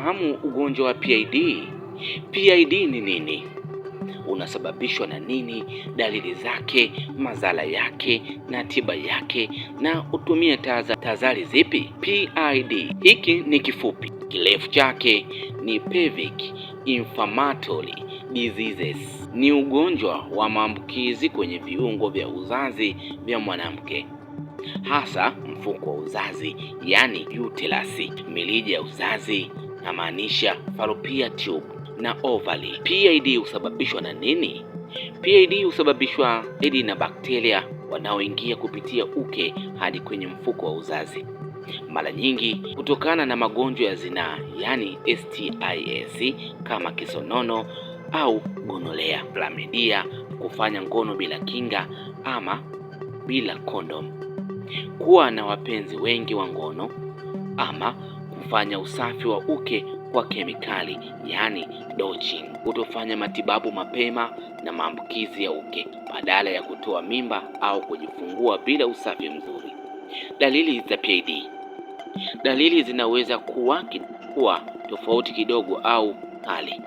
Unafahamu ugonjwa wa PID? PID ni nini? Unasababishwa na nini? Dalili zake, madhara yake na tiba yake, na utumie tahadhari zipi? PID hiki ni kifupi, kirefu chake ni pelvic inflammatory diseases. Ni ugonjwa wa maambukizi kwenye viungo vya uzazi vya mwanamke, hasa mfuko wa uzazi, yani uterus, mirija ya uzazi, namaanisha fallopian tube na ovary. PID husababishwa na nini? PID husababishwa zaidi na bakteria wanaoingia kupitia uke hadi kwenye mfuko wa uzazi, mara nyingi kutokana na magonjwa ya zinaa, yani STIs kama kisonono au gonolea, chlamydia, kufanya ngono bila kinga ama bila kondom, kuwa na wapenzi wengi wa ngono ama kufanya usafi wa uke kwa kemikali yaani douching, kutofanya matibabu mapema na maambukizi ya uke badala ya kutoa mimba au kujifungua bila usafi mzuri. Dalili za PID. Dalili zinaweza kuwa tofauti kidogo au kali,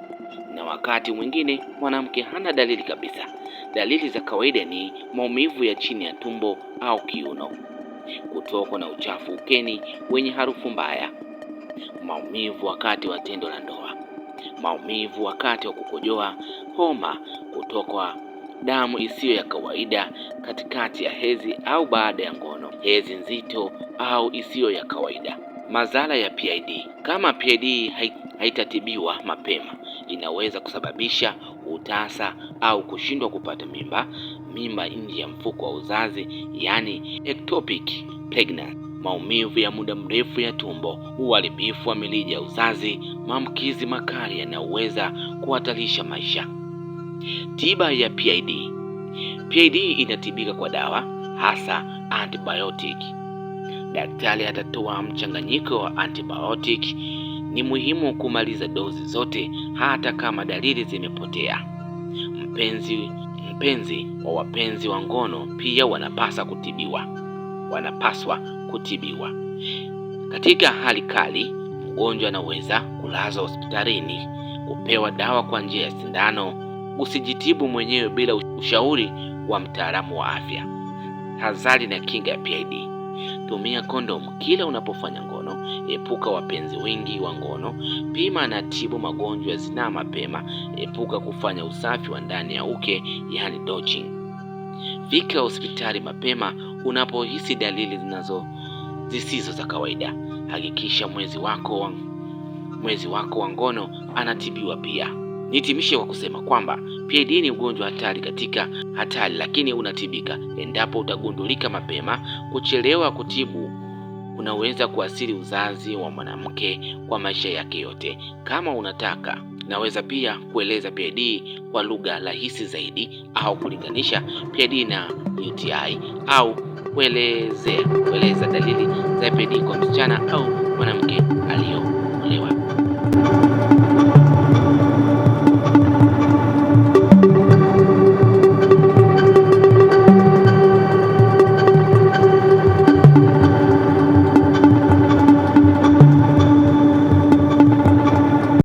na wakati mwingine mwanamke hana dalili kabisa. Dalili za kawaida ni maumivu ya chini ya tumbo au kiuno, kutokwa na uchafu ukeni wenye harufu mbaya, maumivu wakati wa tendo la ndoa, maumivu wakati wa kukojoa, homa, kutokwa damu isiyo ya kawaida katikati ya hedhi au baada ya ngono, hedhi nzito au isiyo ya kawaida. Madhara ya PID. Kama PID haitatibiwa mapema, inaweza kusababisha utasa au kushindwa kupata mimba, mimba nje ya mfuko wa uzazi, yani ectopic pregnancy, maumivu ya muda mrefu ya tumbo, uharibifu wa mirija ya uzazi, maambukizi makali yanayoweza kuhatarisha maisha. Tiba ya PID. PID inatibika kwa dawa, hasa antibiotic. Daktari atatoa mchanganyiko wa antibiotic. Ni muhimu kumaliza dozi zote hata kama dalili zimepotea. Mpenzi wa wapenzi wa ngono pia wanapaswa kutibiwa. Katika hali kali, mgonjwa anaweza kulazwa hospitalini, kupewa dawa kwa njia ya sindano. Usijitibu mwenyewe bila ushauri wa mtaalamu wa afya. Tahadhari na kinga ya PID. Tumia kondomu kila unapofanya ngono. Epuka wapenzi wengi wa ngono. Pima na tibu magonjwa ya zinaa mapema. Epuka kufanya usafi wa ndani ya uke, yani douching. Fika hospitali mapema unapohisi dalili zisizo za kawaida. Hakikisha mwezi wako wa ngono anatibiwa pia. Nihitimishe kwa kusema kwamba PID ni ugonjwa hatari katika hatari, lakini unatibika endapo utagundulika mapema. Kuchelewa kutibu kunaweza kuathiri uzazi wa mwanamke kwa maisha yake yote. Kama unataka, naweza pia kueleza PID kwa lugha rahisi zaidi au kulinganisha PID na UTI au kueleza dalili za PID kwa msichana au mwanamke aliyoolewa.